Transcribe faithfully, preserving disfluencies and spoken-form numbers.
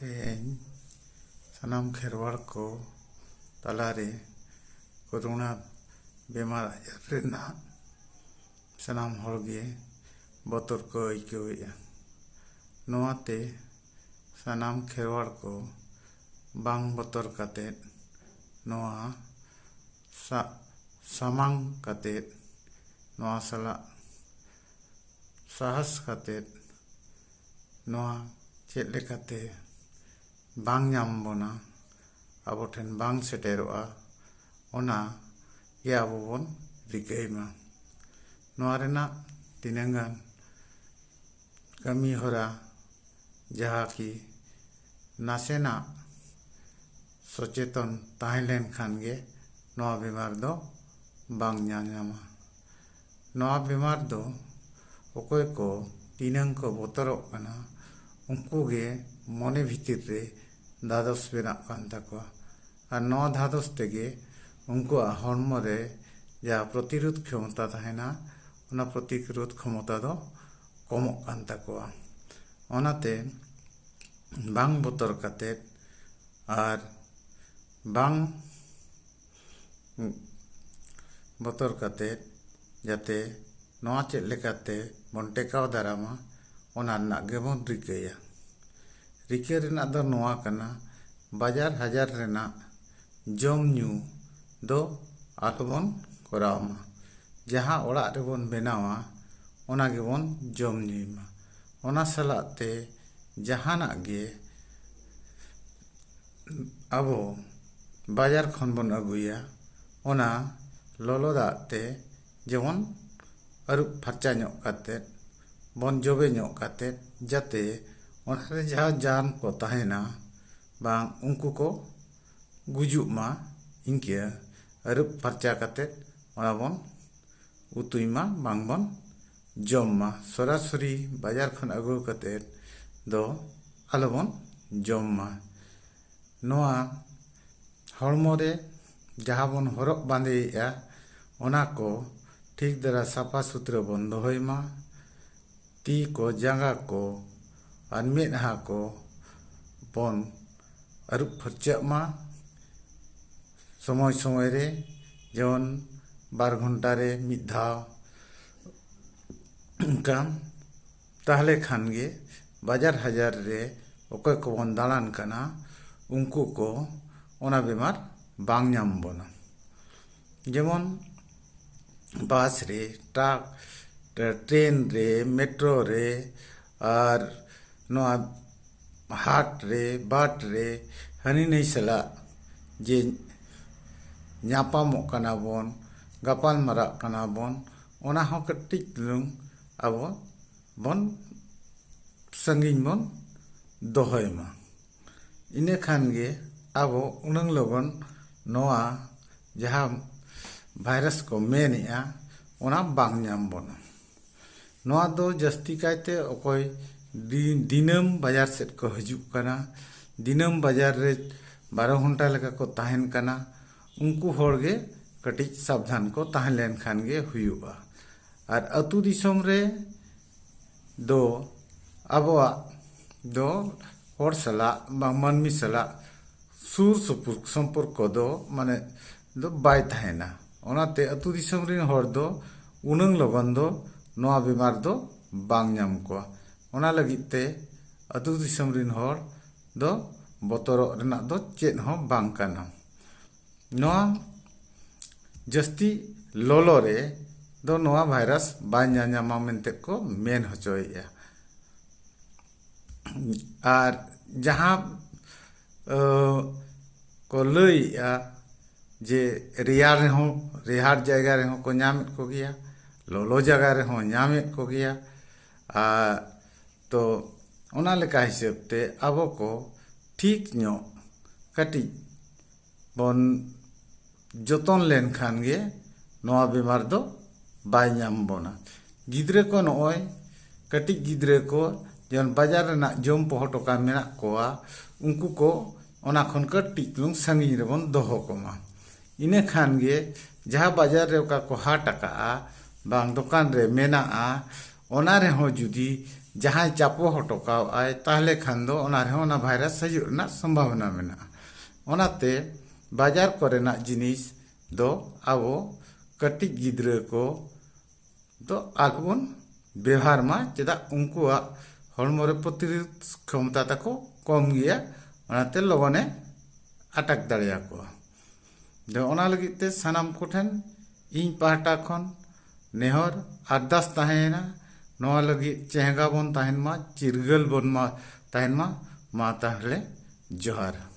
ᱛᱮᱦᱮᱧ ᱥᱟᱱᱟᱢ ᱠᱷᱮᱨᱣᱟᱲ ᱠᱚ ᱛᱟᱞᱟᱨᱮ ᱠᱳᱨᱳᱱᱟ ᱵᱤᱢᱟᱨ ᱟᱡᱟᱨ ᱨᱮᱱᱟᱜ ᱥᱟᱱᱟᱢ ᱦᱚᱲᱜᱮ ᱵᱚᱛᱚᱨ ᱠᱚ ᱟᱹᱭᱠᱟᱹᱣᱮᱫᱼᱟ᱾ ᱱᱚᱣᱟᱛᱮ ᱥᱟᱱᱟᱢ ᱠᱷᱮᱨᱣᱟᱲ ᱠᱚ ᱵᱟᱝ ᱵᱚᱛᱚᱨ ᱠᱟᱛᱮᱫ, ᱱᱚᱣᱟ ᱥᱟ-, ᱥᱟᱢᱟᱝ ᱠᱟᱛᱮᱫ, ᱱᱚᱣᱟ ᱥᱟᱞᱟᱜ ᱥᱟᱦᱟᱥ ᱠᱟᱛᱮᱫ, ᱱᱚᱣᱟ ᱪᱮᱫ ᱞᱮᱠᱟᱛᱮ ᱵᱟᱝ ᱧᱟᱢ ᱵᱚᱱᱟ, ᱟᱵᱚ ᱴᱷᱮᱱ ᱵᱟᱝ ᱥᱮᱴᱮᱨᱚᱜᱼᱟ, ᱚᱱᱟ ᱜᱮ ᱟᱵᱚ ᱵᱚᱱ ᱨᱤᱠᱟᱹᱭ ᱢᱟ᱾ ᱱᱚᱣᱟ ᱨᱮᱱᱟᱜ ᱛᱤᱱᱟᱹᱝ ᱜᱟᱱ ᱠᱟᱹᱢᱤ ᱦᱚᱨᱟ, ᱡᱟᱦᱟᱸ ᱠᱤ ᱱᱟᱥᱮᱱᱟᱜ ᱥᱚᱪᱮᱛᱚᱱ ᱛᱟᱦᱮᱸ ᱞᱮᱱᱠᱷᱟᱱ ᱜᱮ ᱱᱚᱣᱟ ᱵᱤᱢᱟᱨ ᱫᱚ ᱵᱟᱝ ᱧᱟᱧᱟᱢᱟ᱾ ᱱᱚᱣᱟ ᱵᱤᱢᱟᱨ ᱫᱚ ᱚᱠᱚᱭ ᱠᱚ ᱛᱤᱱᱟᱹᱝ ᱠᱚ ᱵᱚᱛᱚᱨᱚᱜ ᱠᱟᱱᱟ, ᱩᱱᱠᱩ ᱜᱮ ᱢᱚᱱᱮ ᱵᱷᱤᱛᱤᱨ ᱨᱮ ᱫᱷᱟᱫᱚᱥ ᱵᱮᱱᱟᱜ ᱠᱟᱱ ᱛᱟᱠᱚᱣᱟ᱾ ᱟᱨ ᱱᱚᱣᱟ ᱫᱷᱟᱫᱚᱥ ᱛᱮᱜᱮ ᱩᱱᱠᱩᱣᱟᱜ ᱦᱚᱲᱢᱚ ᱨᱮ ᱡᱟᱦᱟᱸ ᱯᱨᱚᱛᱤᱨᱳᱫᱷ ᱠᱷᱚᱢᱚᱛᱟ ᱛᱟᱦᱮᱱᱟ, ᱚᱱᱟ ᱯᱨᱚᱛᱤᱨᱳᱫᱷ ᱠᱷᱚᱢᱚᱛᱟ ᱫᱚ ᱠᱚᱢᱚᱜ ᱠᱟᱱ ᱛᱟᱠᱚᱣᱟ᱾ ᱚᱱᱟᱛᱮ ᱵᱟᱝ ᱵᱚᱛᱚᱨ ᱠᱟᱛᱮᱫ ᱟᱨ ᱵᱟᱝ ᱵᱚᱛᱚᱨ ᱠᱟᱛᱮᱫ ᱡᱟᱛᱮ ᱱᱚᱣᱟ ᱪᱮᱫ ᱞᱮᱠᱟᱛᱮ ᱵᱚᱱ ᱴᱮᱠᱟᱣ ᱫᱟᱨᱟᱢᱟ, ᱚᱱᱟ ᱨᱮᱱᱟᱜ ᱜᱮᱵᱚᱱ ᱨᱤᱠᱟᱹᱭᱟ᱾ ᱨᱤᱠᱟᱹ ᱨᱮᱱᱟᱜ ᱫᱚ ᱱᱚᱣᱟ ᱠᱟᱱᱟ, ᱵᱟᱡᱟᱨ ᱦᱟᱡᱟᱨ ᱨᱮᱱᱟᱜ ᱡᱚᱢ ᱧᱩ ᱫᱚ ᱟᱞᱚᱵᱚᱱ ᱠᱚᱨᱟᱣ ᱢᱟ᱾ ᱡᱟᱦᱟᱸ ᱚᱲᱟᱜ ᱨᱮᱵᱚᱱ ᱵᱮᱱᱟᱣᱟ, ᱚᱱᱟ ᱜᱮᱵᱚᱱ ᱡᱚᱢ ᱧᱩᱭ ᱢᱟ᱾ ᱚᱱᱟ ᱥᱟᱞᱟᱜ ᱛᱮ ᱡᱟᱦᱟᱱᱟᱜ ᱜᱮ ᱟᱵᱚ ᱵᱟᱡᱟᱨ ᱠᱷᱚᱱ ᱵᱚᱱ ᱟᱹᱜᱩᱭᱟ, ᱚᱱᱟ ᱞᱚᱞᱚ ᱫᱟᱜ ᱛᱮ ᱡᱮᱢᱚᱱ ᱟᱹᱨᱩᱵ ᱯᱷᱟᱨᱪᱟ ᱧᱚᱜ ᱠᱟᱛᱮᱫ ᱵᱚᱱ ᱡᱚᱵᱮ ᱧᱚᱜ ᱠᱟᱛᱮᱫ, ᱡᱟᱛᱮ ᱚᱱᱟᱨᱮ ᱡᱟᱦᱟᱸ ᱡᱟᱨᱢ ᱠᱚ ᱛᱟᱦᱮᱱᱟ ᱵᱟᱝ, ᱩᱱᱠᱩ ᱠᱚ ᱜᱩᱡᱩᱜ ᱢᱟ᱾ ᱤᱱᱠᱟᱹ ᱟᱹᱨᱩᱵ ᱯᱷᱟᱨᱪᱟ ᱠᱟᱛᱮᱫ ᱚᱱᱟ ᱵᱚᱱ ᱩᱛᱩᱭ ᱢᱟ, ᱵᱟᱝ ᱵᱚᱱ ᱡᱚᱢ ᱢᱟ᱾ ᱥᱚᱨᱟᱥᱚᱨᱤ ᱵᱟᱡᱟᱨ ᱠᱷᱚᱱ ᱟᱹᱜᱩ ᱠᱟᱛᱮᱫ ᱫᱚ ᱟᱞᱚᱵᱚᱱ ᱡᱚᱢ ᱢᱟ᱾ ᱱᱚᱣᱟ ᱦᱚᱲᱢᱚ ᱨᱮ ᱡᱟᱦᱟᱸ ᱵᱚᱱ ᱦᱚᱨᱚᱜ ᱵᱟᱸᱫᱮᱭᱮᱫᱼᱟ, ᱚᱱᱟ ᱠᱚ ᱴᱷᱤᱠ ᱫᱷᱟᱨᱟ ᱥᱟᱯᱷᱟ ᱥᱩᱛᱨᱟᱹ ᱵᱚᱱ ᱫᱚᱦᱚᱭ ᱢᱟ᱾ ᱛᱤ ᱠᱚ, ᱡᱟᱸᱜᱟ ᱠᱚ ᱟᱨ ᱢᱮᱫᱦᱟ ᱠᱚ ᱵᱚᱱ ᱟᱹᱨᱩᱵ ᱯᱷᱟᱨᱪᱟᱜ ᱢᱟ ᱥᱚᱢᱚᱭ ᱥᱚᱢᱚᱭ ᱨᱮ, ᱡᱮᱢᱚᱱ ᱵᱟᱨ ᱜᱷᱚᱱᱴᱟ ᱨᱮ ᱢᱤᱫ ᱫᱷᱟᱣ᱾ ᱚᱱᱠᱟ ᱛᱟᱦᱞᱮ ᱠᱷᱟᱱ ᱜᱮ ᱵᱟᱡᱟᱨ ᱦᱟᱡᱟᱨ ᱨᱮ ᱚᱠᱚᱭ ᱠᱚᱵᱚᱱ ᱫᱟᱬᱟᱱ ᱠᱟᱱᱟ, ᱩᱱᱠᱩ ᱠᱚ ᱚᱱᱟ ᱵᱤᱢᱟᱨ ᱵᱟᱝ ᱧᱟᱢ ᱵᱚᱱᱟ᱾ ᱡᱮᱢᱚᱱ ᱵᱟᱥ ᱨᱮ, ᱴᱨᱟᱠ, ᱴᱨᱮᱱ ᱨᱮ, ᱢᱮᱴᱨᱳ ᱨᱮ, ᱟᱨ ᱱᱚᱣᱟ ᱦᱟᱴ ᱨᱮ, ᱵᱟᱴ ᱨᱮ, ᱦᱟᱹᱱᱤ ᱱᱟᱹᱭ ᱥᱟᱞᱟᱜ ᱡᱮ ᱧᱟᱯᱟᱢᱚᱜ ᱠᱟᱱᱟ ᱵᱚᱱ, ᱜᱟᱯᱟᱞ ᱢᱟᱨᱟᱜ ᱠᱟᱱᱟ ᱵᱚᱱ, ᱚᱱᱟ ᱦᱚᱸ ᱠᱟᱹᱴᱤᱡ ᱪᱩᱞᱩᱝ ᱟᱵᱚ ᱵᱚᱱ ᱥᱟᱺᱜᱤᱧ ᱵᱚᱱ ᱫᱚᱦᱚᱭ ᱢᱟ᱾ ᱤᱱᱟᱹ ᱠᱷᱟᱱ ᱜᱮ ᱟᱵᱚ ᱩᱱᱟᱹᱝ ᱞᱚᱜᱚᱱ ᱱᱚᱣᱟ ᱡᱟᱦᱟᱸ ᱵᱷᱟᱭᱨᱟᱥ ᱠᱚ ᱢᱮᱱᱮᱜᱼᱟ, ᱚᱱᱟ ᱵᱟᱝ ᱧᱟᱢ ᱵᱚᱱᱟ᱾ ᱱᱚᱣᱟ ᱫᱚ ᱡᱟᱹᱥᱛᱤ ᱠᱟᱭᱛᱮ ᱚᱠᱚᱭ ᱫᱤ-, ᱫᱤᱱᱟᱹᱢ ᱵᱟᱡᱟᱨ ᱥᱮᱫ ᱠᱚ ᱦᱤᱡᱩᱜ ᱠᱟᱱᱟ, ᱫᱤᱱᱟᱹᱢ ᱵᱟᱡᱟᱨ ᱨᱮ ᱵᱟᱨᱚ ᱜᱷᱚᱱᱴᱟ ᱞᱮᱠᱟ ᱠᱚ ᱛᱟᱦᱮᱱ ᱠᱟᱱᱟ, ᱩᱱᱠᱩ ᱦᱚᱲ ᱜᱮ ᱠᱟᱹᱴᱤᱡ ᱥᱟᱵᱫᱷᱟᱱ ᱠᱚ ᱛᱟᱦᱮᱸ ᱞᱮᱱ ᱠᱷᱟᱱ ᱜᱮ ᱦᱩᱭᱩᱜᱼᱟ᱾ ᱟᱨ ᱟᱹᱛᱩ ᱫᱤᱥᱚᱢ ᱨᱮ ᱫᱚ ᱟᱵᱚᱣᱟᱜ ᱫᱚ ᱦᱚᱲ ᱥᱟᱞᱟᱜ ᱵᱟ ᱢᱟᱹᱱᱢᱤ ᱥᱟᱞᱟᱜ ᱥᱩᱨ ᱥᱩᱯᱩᱨ ᱥᱚᱢᱯᱚᱨᱠᱚ ᱫᱚ ᱢᱟᱱᱮ ᱫᱚ ᱵᱟᱭ ᱛᱟᱦᱮᱱᱟ᱾ ᱚᱱᱟᱛᱮ ᱟᱹᱛᱩ ᱫᱤᱥᱚᱢ ᱨᱮᱱ ᱦᱚᱲ ᱫᱚ ᱩᱱᱟᱹᱝ ᱞᱚᱜᱚᱱ ᱫᱚ ᱱᱚᱣᱟ ᱵᱤᱢᱟᱨ ᱫᱚ ᱵᱟᱝ ᱧᱟᱢ ᱠᱚᱣᱟ᱾ ᱚᱱᱟ ᱞᱟᱹᱜᱤᱫ ᱛᱮ ᱟᱹᱛᱩ ᱫᱤᱥᱚᱢ ᱨᱮᱱ ᱦᱚᱲ ᱫᱚ ᱵᱚᱛᱚᱨᱚᱜ ᱨᱮᱱᱟᱜ ᱫᱚ ᱪᱮᱫ ᱦᱚᱸ ᱵᱟᱝ ᱠᱟᱱᱟ᱾ ᱱᱚᱣᱟ ᱡᱟᱹᱥᱛᱤ ᱞᱚᱞᱚ ᱨᱮ ᱫᱚ ᱱᱚᱣᱟ ᱵᱷᱟᱭᱨᱟᱥ ᱵᱟᱭ ᱧᱟᱧᱟᱢᱟ ᱢᱮᱱᱛᱮ ᱠᱚ ᱢᱮᱱ ᱦᱚᱪᱚᱭᱮᱫᱼᱟ᱾ ᱟᱨ ᱡᱟᱦᱟᱸ, ᱟᱹ, ᱠᱚ ᱞᱟᱹᱭᱮᱫᱼᱟ ᱡᱮ ᱨᱮᱭᱟᱲ ᱨᱮᱦᱚᱸ, ᱨᱮᱭᱟᱲ ᱡᱟᱭᱜᱟ ᱨᱮᱦᱚᱸ ᱠᱚ ᱧᱟᱢᱮᱫ ᱠᱚᱜᱮᱭᱟ, ᱞᱚᱞᱚ ᱡᱟᱭᱜᱟ ᱨᱮᱦᱚᱸ ᱧᱟᱢᱮᱫ ᱠᱚᱜᱮᱭᱟ᱾ ᱟᱨ ᱛᱚ ᱚᱱᱟ ᱞᱮᱠᱟ ᱦᱤᱥᱟᱹᱵ ᱛᱮ ᱟᱵᱚ ᱠᱚ ᱴᱷᱤᱠ ᱧᱚᱜ ᱠᱟᱹᱴᱤᱡ ᱵᱚᱱ ᱡᱚᱛᱚᱱ ᱞᱮᱱᱠᱷᱟᱱ ᱜᱮ ᱱᱚᱣᱟ ᱵᱤᱢᱟᱨ ᱫᱚ ᱵᱟᱭ ᱧᱟᱢ ᱵᱚᱱᱟ᱾ ᱜᱤᱫᱽᱨᱟᱹ ᱠᱚ, ᱱᱚᱜᱼᱚᱭ ᱠᱟᱹᱴᱤᱡ ᱜᱤᱫᱽᱨᱟᱹ ᱠᱚ ᱡᱮᱢᱚᱱ ᱵᱟᱡᱟᱨ ᱨᱮᱱᱟᱜ ᱡᱚᱢ ᱯᱚᱦᱚᱴ ᱚᱠᱟ ᱢᱮᱱᱟᱜ ᱠᱚᱣᱟ, ᱩᱱᱠᱩ ᱠᱚ ᱚᱱᱟ ᱠᱷᱚᱱ ᱠᱟᱹᱴᱤᱡ ᱪᱩᱞᱩᱝ ᱥᱟᱺᱜᱤᱧ ᱨᱮᱵᱚᱱ ᱫᱚᱦᱚ ᱠᱚᱢᱟ᱾ ᱤᱱᱟᱹ ᱠᱷᱟᱱ ᱜᱮ ᱡᱟᱦᱟᱸ ᱵᱟᱡᱟᱨ ᱨᱮ ᱚᱠᱟ ᱠᱚ ᱦᱟᱴ ᱟᱠᱟᱜᱼᱟ, ᱵᱟᱝ ᱫᱚᱠᱟᱱ ᱨᱮ ᱢᱮᱱᱟᱜᱼᱟ, ᱚᱱᱟ ᱨᱮᱦᱚᱸ ᱡᱩᱫᱤ ᱡᱟᱦᱟᱸᱭ ᱪᱟᱯᱚ ᱦᱚᱴᱚ ᱠᱟᱜᱼᱟᱭ, ᱛᱟᱦᱚᱞᱮ ᱠᱷᱟᱱ ᱫᱚ ᱚᱱᱟ ᱨᱮᱦᱚᱸ ᱚᱱᱟ ᱵᱷᱟᱭᱨᱟᱥ ᱦᱤᱡᱩᱜ ᱨᱮᱱᱟᱜ ᱥᱚᱢᱵᱷᱟᱵᱚᱱᱟ ᱢᱮᱱᱟᱜᱼᱟ᱾ ᱚᱱᱟᱛᱮ ᱵᱟᱡᱟᱨ ᱠᱚᱨᱮᱱᱟᱜ ᱡᱤᱱᱤᱥ ᱫᱚ ᱟᱵᱚ ᱠᱟᱹᱴᱤᱡ ᱜᱤᱫᱽᱨᱟᱹ ᱠᱚ ᱫᱚ ᱟᱞᱚᱵᱚᱱ ᱵᱮᱣᱦᱟᱨ ᱢᱟ, ᱪᱮᱫᱟᱜ ᱩᱱᱠᱩᱣᱟᱜ ᱦᱚᱲᱢᱚ ᱨᱮ ᱯᱨᱚᱛᱤᱨᱳᱫᱷ ᱠᱷᱚᱢᱚᱛᱟ ᱛᱟᱠᱚ ᱠᱚᱢ ᱜᱮᱭᱟ, ᱚᱱᱟᱛᱮ ᱞᱚᱜᱚᱱᱮ ᱟᱴᱟᱠ ᱫᱟᱲᱮᱭᱟᱠᱚᱣᱟ᱾ ᱫᱚ ᱚᱱᱟ ᱞᱟᱹᱜᱤᱫ ᱛᱮ ᱥᱟᱱᱟᱢ ᱠᱚᱴᱷᱮᱱ ᱤᱧ ᱯᱟᱦᱴᱟ ᱠᱷᱚᱱ ᱱᱮᱦᱚᱨ ᱟᱨᱫᱟᱥ ᱛᱟᱦᱮᱸᱭᱮᱱᱟ, ᱱᱚᱣᱟ ᱞᱟᱹᱜᱤᱫ ᱪᱮᱦᱜᱟ ᱵᱚᱱ ᱛᱟᱦᱮᱱ ᱢᱟ, ᱪᱤᱨᱜᱟᱹᱞ ᱵᱚᱱ ᱢᱟ ᱛᱟᱦᱮᱱ ᱢᱟ᱾ ᱢᱟ ᱛᱟᱦᱞᱮ ᱡᱚᱦᱟᱨ᱾